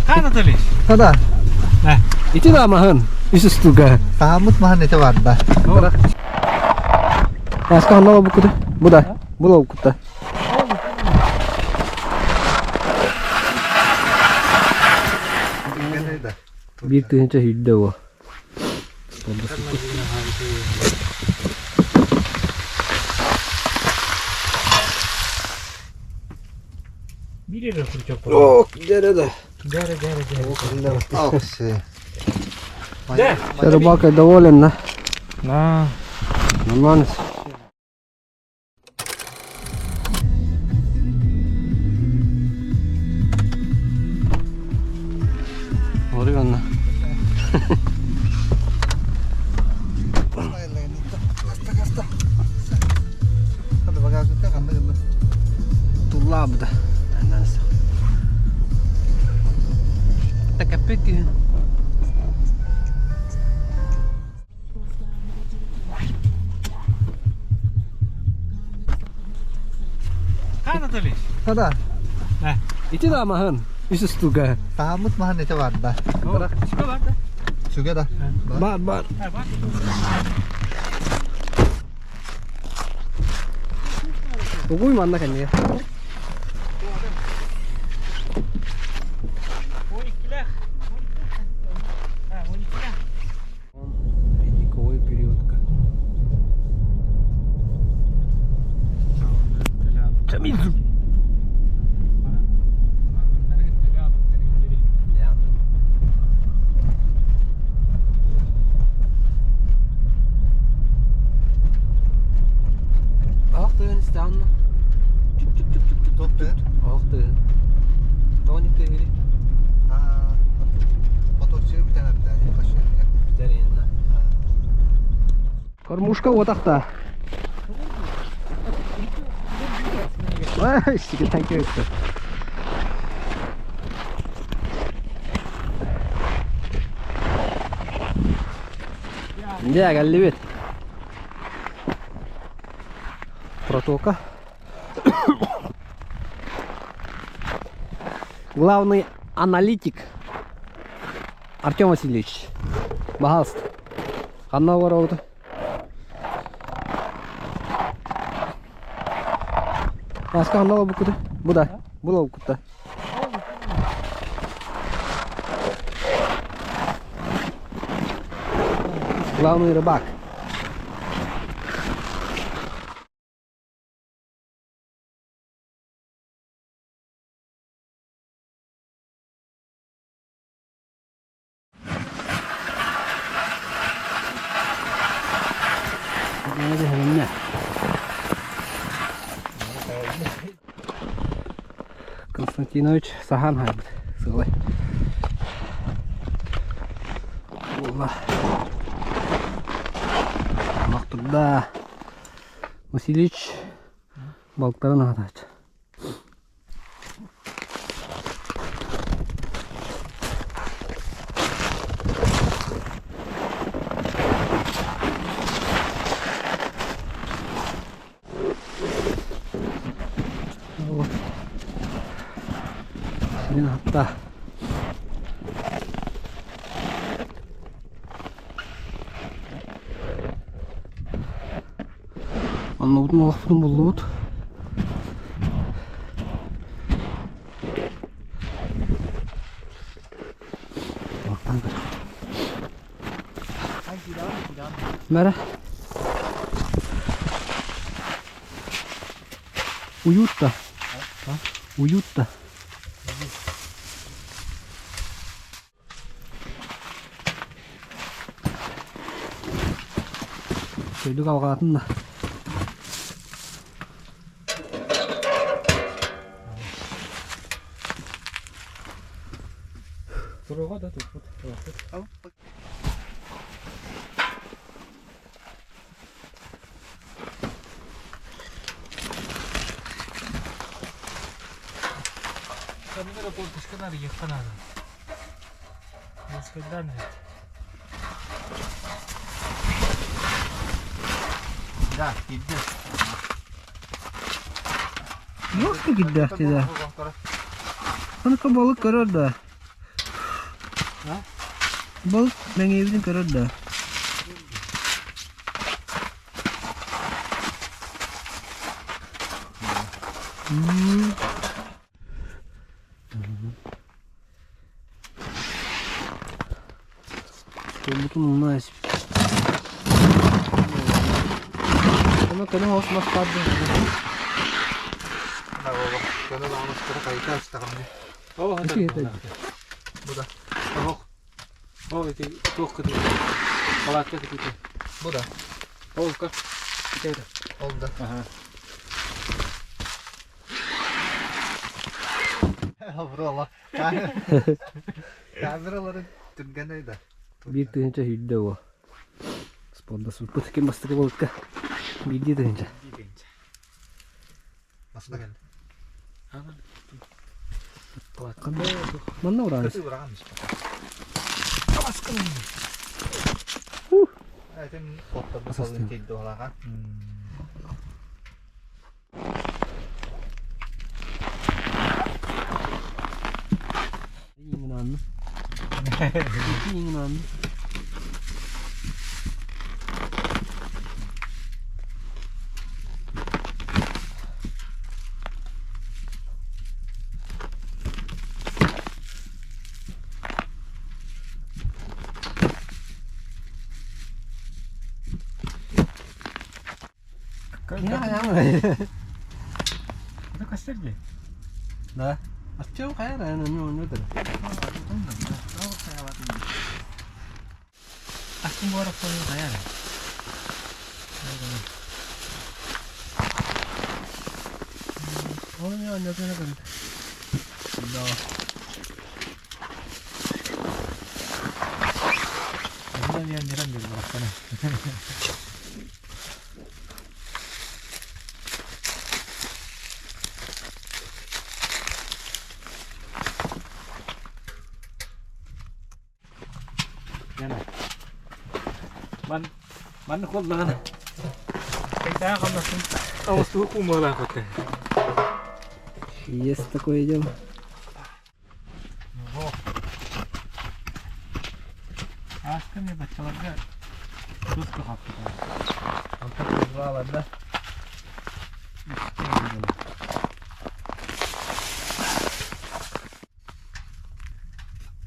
Анатолий. Да. Ити да маһын үс устуга. Таһаммыт маһын ити барда. Маска ханна буккута? Бу да. Бу да буккута. Биир тыһыынча сүүрдэ буо. Ок, дere да. Ох, все. Рыбалкой доволен, да? Да. Нормально. 어디 갔나? Туллаабыта. Такапеки. Анатолий. Да. Ити да маһын. Үс устуга. Таһаммыт маһын ити барда. Сүгэ да. Бар бар. Угуй манна кэннигэ. Ледниковый периодка. Ах ты, странно. Топ Ах ты. Тоник ты или? Кормушка вот так-то. Ай, сигитан кебекті. Дьэ, кэллибит. Протока. Главный аналитик Артем Васильевич. Пожалуйста. Ханна олоробут? Маска ханна олорбуккута? Бу да. Бу олорбуккута. Главный рыбак. Константинович сахан хайбыт сылай. Буолла. Махтурда. Васильевич балыктарын аһатааччы. Сирин хатта. Оннубутун олохпутун буллубут. Мэрэ. Уютно. Уютно. Сөйдүк алҕаатын да. Туруга да туппут. Камера курточка ехать надо. Да, киирдэ. Туох да киирдэхтии да. Ону балык көрөр да. Балык мэҥиэбитин көрөр да. Буолбутун умна Ону көнө оҕус мас баар Көнө оҕустары хайта астаҕым Оо, Бу да. Оһох. Ол ити туох кытыыта? Палатка кытыыта. Бу да. Ол ка. Ити это. Ол да. Ага. Брола. Камералары түргэнэй да. Биир тыһыынча сүүрдэ уо. Спорда суппут ким бастакы балыкка биирдии тыһыынча. Масына кэллэ. Манна урааныс. Этим оттор салын тейді олаға. Иҥнаанны. Иҥнаанны. Это костер дии. Да. Аччау хайа район эмиэ оннук эрэ. Астын буора хайа эрэ. Ол эмиэ оннук эрэ көрүт. Да. Нерен бир барахсаны. Яна. Ман ман холлаҕына. Кайдаа хамнасын. Ауыстугу кумалаа көтө. Есть такое дело. Ааска мне баччаларга туска хаппыта. да?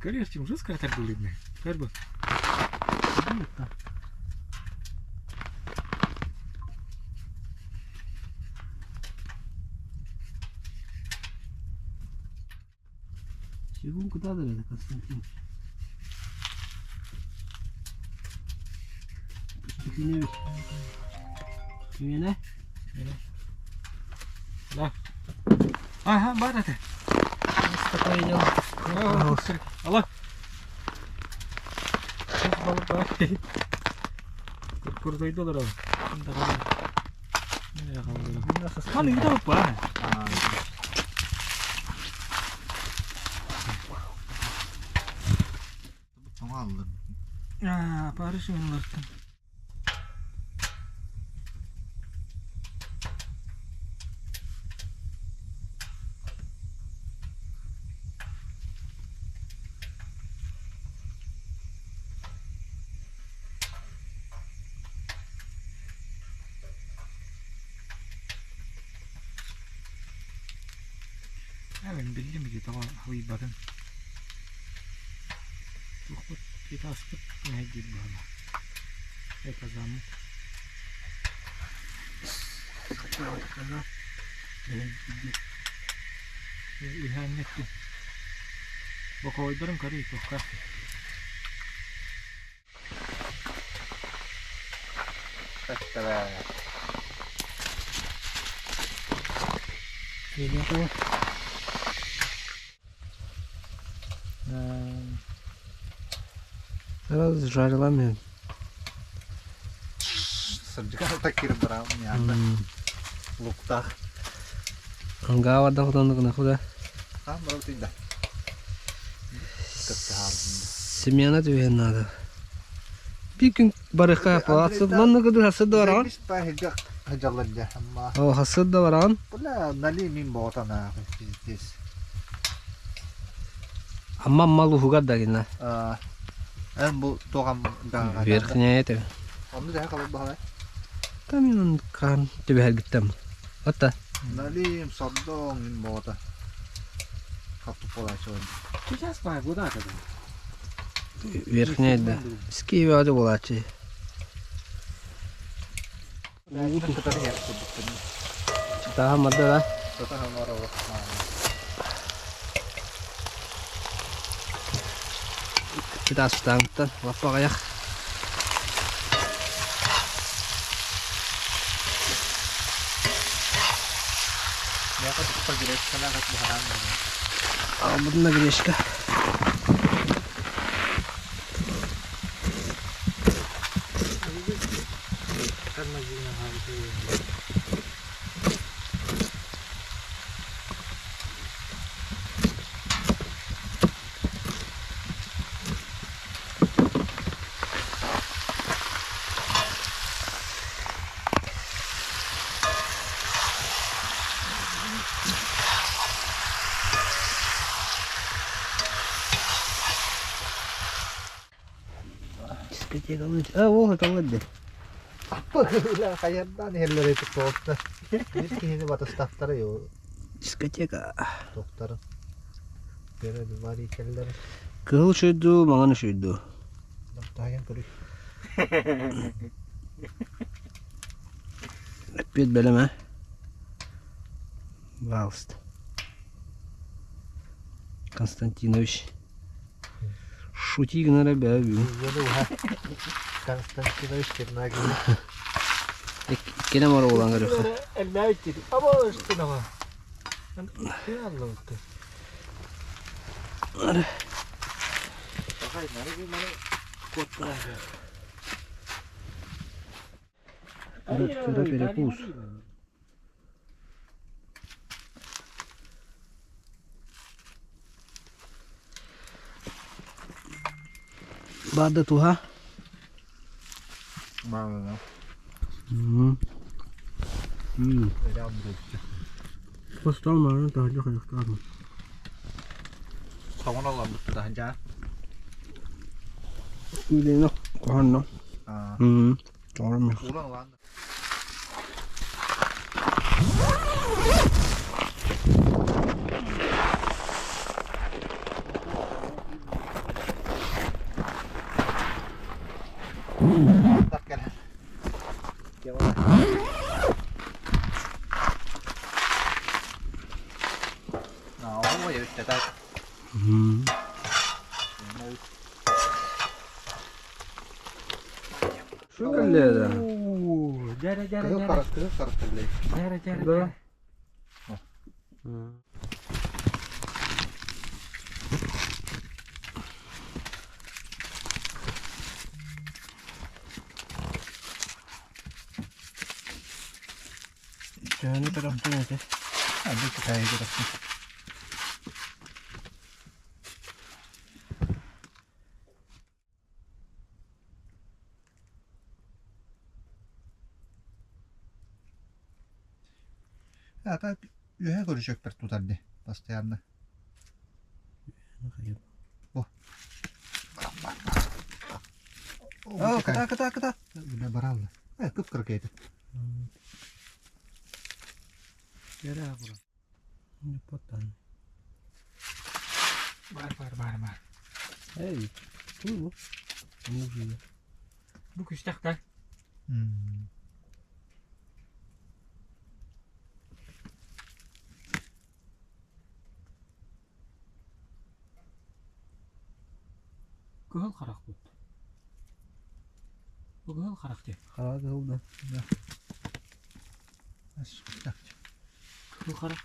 Көрүөхтүм жестко тардылыгны. Көр бу. Чигун куда дали, Константин? Константинович. Кимиэнэ? Да. Ага, бар это. Есть такое дело. Алло. Балык бар. Курдойдулар ол. Маны үйде бар. Соңа алдым. Аа, Париж ойнулартан. Эвен биллим ди тоҕо хуйбатын. Тухпут китаспыт мэһэйдиир баһыла. Эказаммыт. Иһэҥҥэттин. Бокойдорун көрүй тухка. Tästä Разжарила мен. Сырдьыга кирip барам яанда. Луктах. Ангаварда хотондугуна худа. Хаан барау тыйда. Кытта хаалдым. Семена түһэн надо. Бир күн барыха палатсы манна кыды хасыд да баран. Бис па хеджак хеджаллар амма. О хасыд да баран. Бля, нали мин ботана пиздец. Амма мал уһугар да гына. Эн бу туох Верхняя это. Онну төһө халык баһалай? Там мен кан түбэһэргиттем. Ота. Налим, сордоҥ, мин боҕото. Хаппыт буолааччы Сейчас бай, куда это? Верхняя да. Скиеве буолааччы. Таһа мадда да. Кытаастаантан лаппаҕайах. Аҕабытына грешка. Дискотекалыыр. А, ол эталлар Хайардаан иһэллэр ити туохта. Биир киһини батыстахтара Дискотека. Туохтарын. Перебивали Кыһыл үчүйдүү, маҥан үчүйдүү. Таһыйан көрүй. Эппиэт бэлэм ээ. Пожалуйста. Константинович. Шути гынара бээ бүгүн. Константинович Чернагин. Иккинэ мора буолан көрүөххэ. Элбээбит Аба ыстынаҕа. Аллабытты. Кыра перекус. Баада туһа. Мама. Постол марын таһырдьа хайахтаах. Соҕун олорбут тутаһын Үлэни куһанна. Тоҕо Уран улаан. Şu кэллиэ Дьэрэ дьэрэ Кыһыл дьэрэ. харах, кыһыл харах кэллэ. Дьэрэ дьэрэ Да. дьэрэ. Төһөнү көрөхтүн ити? Бу кытайы көрөхтүн. А так үөһэ көрүчөкпэр тутар ди постоянно. О. О, кыта, кыта, кыта. Бля, баралла. Кып-кыракай это. Бар бар бар бар. Эй, бу. Мужик. Бу күстэх да. Кыһыл харах бут. Бу кыһыл харах диye. Хара кыһыл да. Кыһыл харах.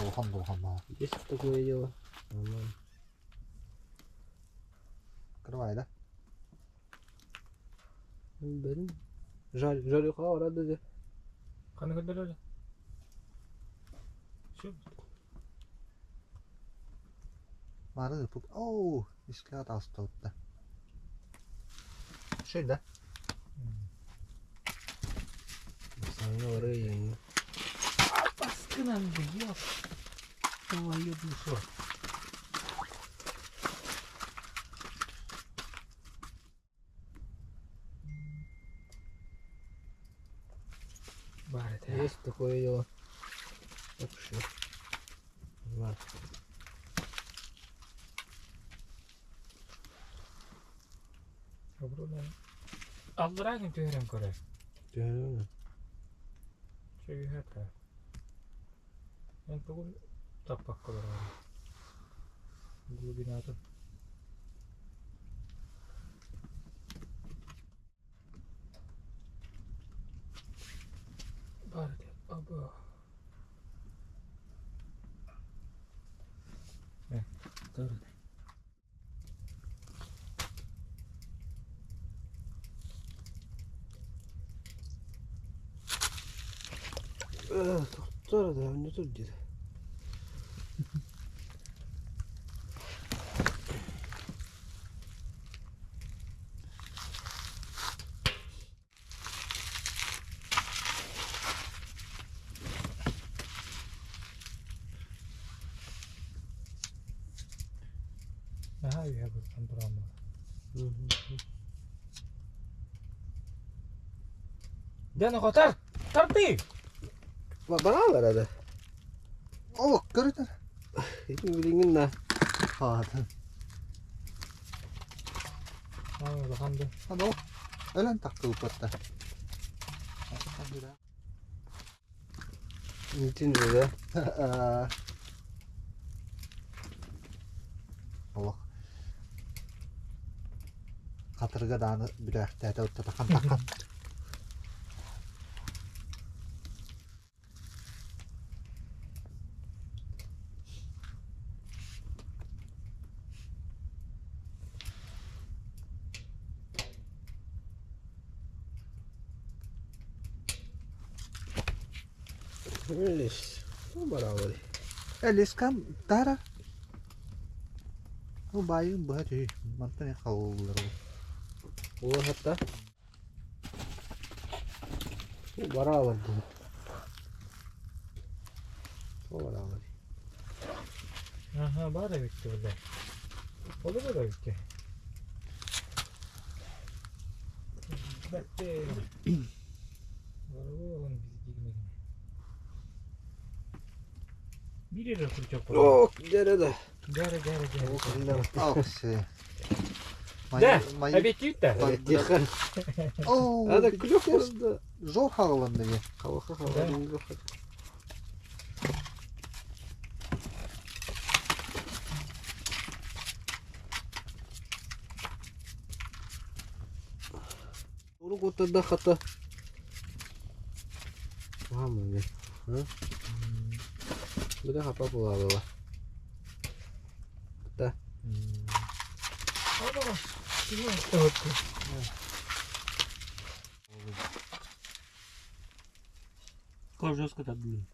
Улахан улахан баа. Есть такое дело. Нормально. Кырвай да? Блин. Жаль, жаль, рада де. Қаны көрдөрөр. Şu Мары пук. Оу, иске атастылыпты. Шөй да? Саңа оры Баскынан бу yok. Твою душу. Такое дело. Вообще. Знаю. Аллараагын түһэрэн көрөр. Түһэрэн. Чөйүһэ Эн тугун таппакка олороҕун? Глубинатын. Баар этэ. Аба. Э, Тохтор да, не тут где-то. Наһаа үһэ быстан тураммын. Дьэ, хотар! Тардыы! Баҕалар да. Олох көрүтэр. Билиҥин на. Хаатын. Улахан да. Ано өлөн тахтылпатта. Итин да. Олох. Хатырга дааны бүрээхтээтэ уттатахан тахан. Элис. Барабары. Элискам тара. Бу баайын быһа түһүй. Мантан халыллар ол. Ол хатта. Баралар дии. Баралар. Аха, баар эбит бile. Olur da bitti. Бәтте. Барабы Биир эрэ крючок Ок, дьэ да. Дьэ, дьэ, дьэ. Алксы. Дьэ, эбиттиит да? Тихан. Оо, Ада күлүк да. Жор хааланды. Халаха халаха. Урук утарда хата. Мама, а? Буда хапа була. Да. Как жестко так, блин.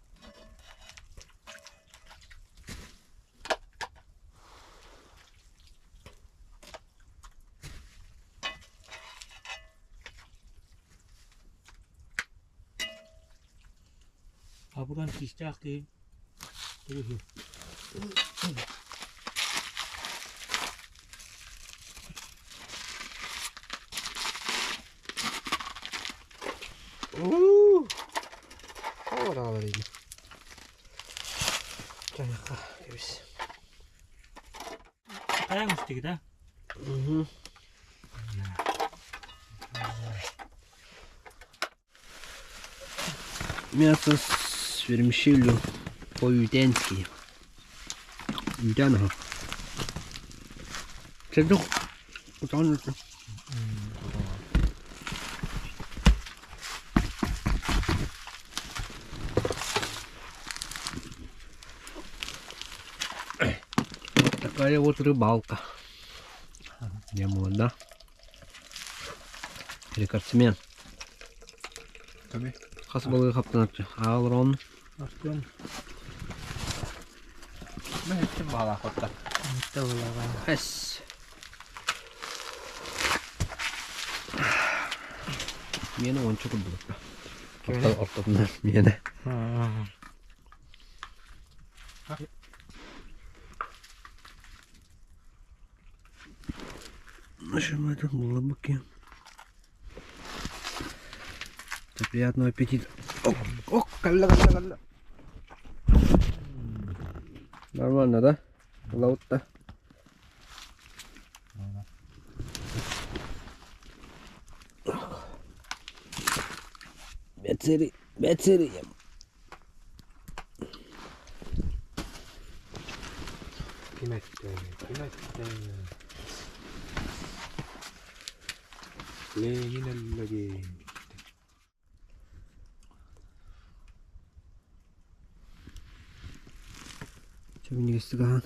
А буран кистях ты. Уу. Баралар иди. Чайка, кебис. Каяң үстеги да? Угу. Мясо с вермишелью по-ютянски. Ютян аха. Чэдох. Утан. Такая вот рыбалка. Я молода. Рекордсмен. Ками? Хас балыгы хаптанатчы. Аалрон. Артем. Мен ким бала хотта. Хэс. Мені онча курдук. Ортотунан мені. Нажимаю булабуки. Приятного аппетита. Ох, кэллэ, кэллэ, кэллэ. Нормально, да? Лаутта. Бэцери, бэцери. Ким эттэ, ким эттэ? Ленин өллө диэн. Чөмүнүгэстик аһаан.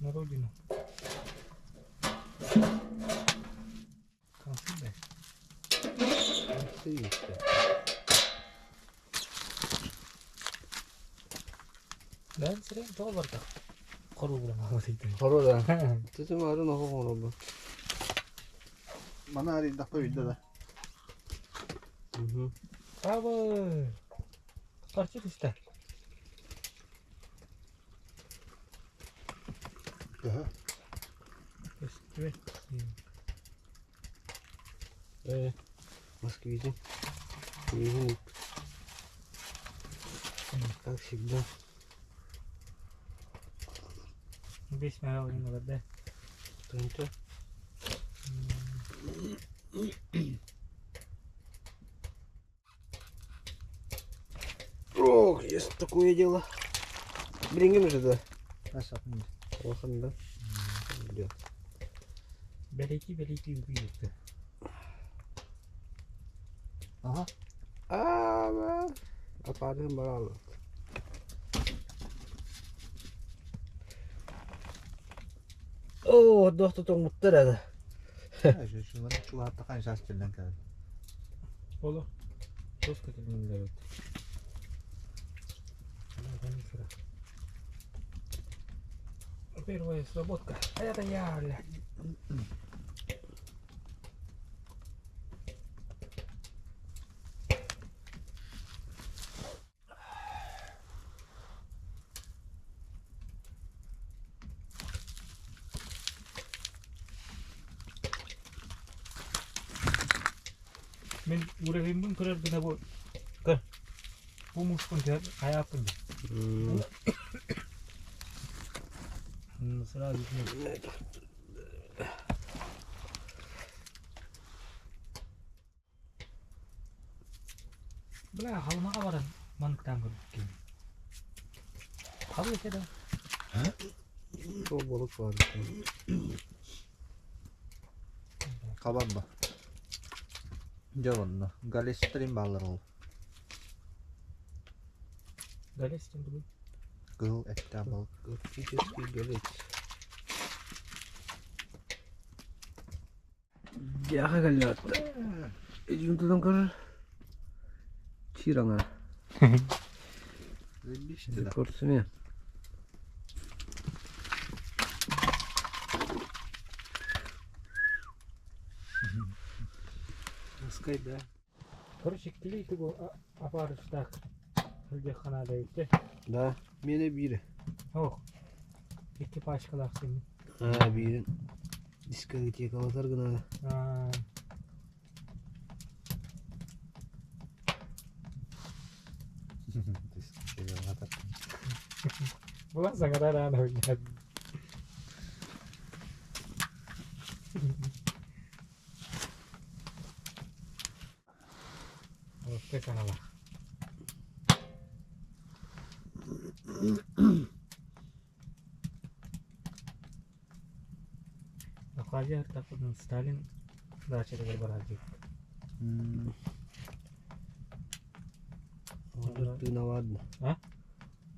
На родину. Kalsın be. Ben сирен тоҕо барда. Хоругура маҕа Хоро да. Тетем арын оҕо оҥоробун. Мана арыйдахпа билдэ да. Браво! Харчы түстэ. Төһө? Көстүбэт. Москвитин. Миигин Как всегда. Бес мәрі ойын олар да. Тынча. Ох, есть такое дело. Билиҥҥим же да. Асатын. Улахан да. Бля. Бэлэки бэлэки үгүйекті. Аха. Аа, апарым баралы. Оо, доктор тоҥмуттар ада. Чугаһаттахан саас кэллэн кэлэн. Оло. Тос көтөлүннэр өт. Первая сработка. А это я, бля. Мен уровеньбин көрөр гына бу. Көр. Бу мушкун төр каяппын. Сразу видно. Бля, халмаға баран манықтан көріп келдім. Қабыл етеді. Сол болуп бар. Хабар ба. Дьэ онно. Галестрин баалар ол. Галестин бүгін. Кыһыл эттээх балык. Арктический голец. Дяха галятта. Идем туда көрөр. Чираңа. Заебись да. Рекордсмен. Пускай, да. Короче, клей тугу апарыштақ. Үлде қанада өтті. Да, мене бири. Ох. Екі пачкалақ сені. А, бирин. Дискотека алатар гына. А, Була загара рано ойнады. Вот ты канала. Баклажан такой Сталин дачада бар дейт. Оннор тыына ладно. А?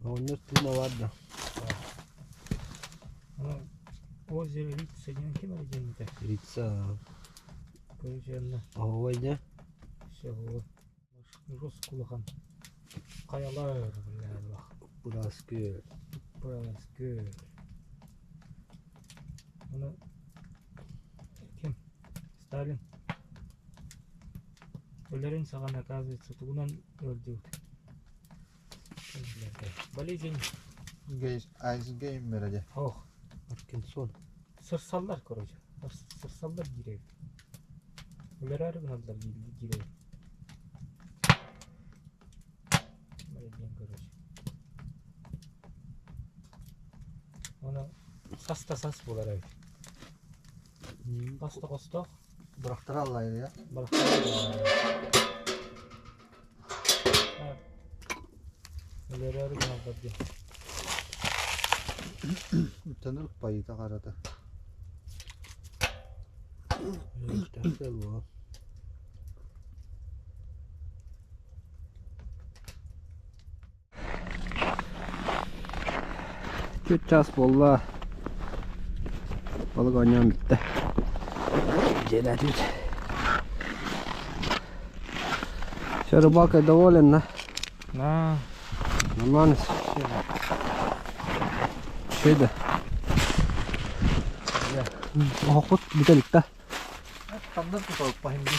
Оннор тыына ладно. Аны озеро Рица деген ким бар екен Рица. Короче, анда Ой, все, жестко улахан. Каялар, бля, Быраас күөл. Быраас күөл. Ону ким? Сталин. Өлөрүн саҕана, оказывается, тугунан ыалдьыбыт. Болезнь. Айсгеймер дьэ. Ох. Паркинсон. Сырсаллар, короче. Сырсаллар диир эбит. Өлөрөөрү гыналлар диир эбит. Диэн короче. Оны сас да сас буолар эбит. Хос да хостоох. Бырахтара аллайда. Бырахтара Өлөрөөрү гыналлар диэн. Төнөр пайыта харата. Буо. Түөрт чаас буолла. Балык оонньоон бүттэ. Дьиэлээтибит. Все, рыбалкой доволен, да? Да. Нормально все. Şey de. Оһохпут бүтэ илик да. Тамнар туталыппаһым дии.